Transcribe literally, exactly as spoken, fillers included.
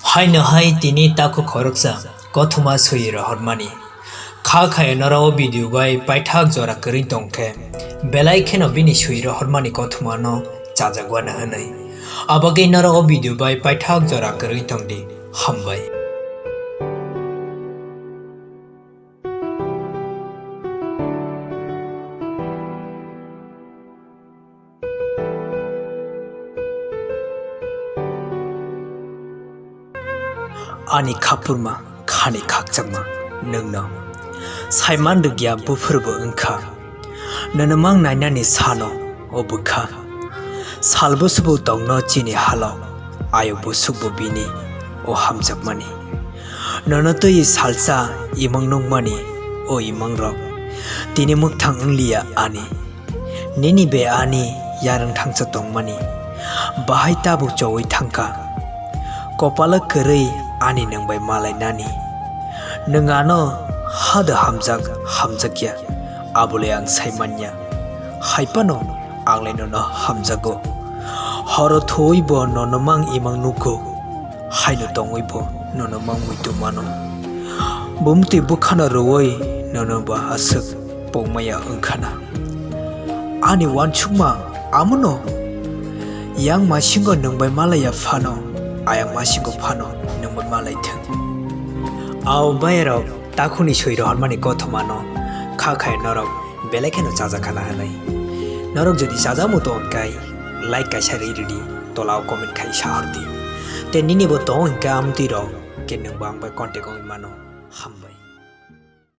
Haino hai tini takhuk khoroksa kothoma swi rohormani. Kha khayo norok o video bai paithak jora kwrwi tong khe, belai kheno bini swi rohormani kothoma no chajak uanw hwnwi. Abagwi norok o video bai paithak jora kwrwi tong di. Hambai. Ani khapurma, khani khakchangma nwngno. Saiman rwgya buphurbo wngkha. Nono mang nainani sano o bwkha. Salbo subo tongno chini halo, ayo busukbo bini o hamjakmani. Nono twi salsa imang nukmani o imangrok. Tini mwkthang wngliya ani. Nini be ani yarwng thangsa tongmani, bahai tabuk chowi thangkha. Kopalo kwrwi ani nwng bai malainani. Nwng ano hado hamjak, hamjakya, abole ang sai manya. Haipano angle nono hamjago. Horo thuwi bo nono mang imang nugo. Haino tongwi bo nono mang muitu mano. Bumtwi bwkhano rwwi nono bo aswk pokmaya wngkhana. Ani uansukma amono, yang masingo nwng bai malaiya phano, ayang masingo phano nwng bai malaithwng. Ao bayarok takhuni swi rohormani kothomano kha khai norok belai kheno chajakhana hwnwi. Norok jodi chajakmu tong khe like kaisa rwi rwdi, tolao comment khai sahordi. Tei nini bo tong hwnkhe amtwi rok khe nwng bo ang bai contact wngwi mano. Hambai.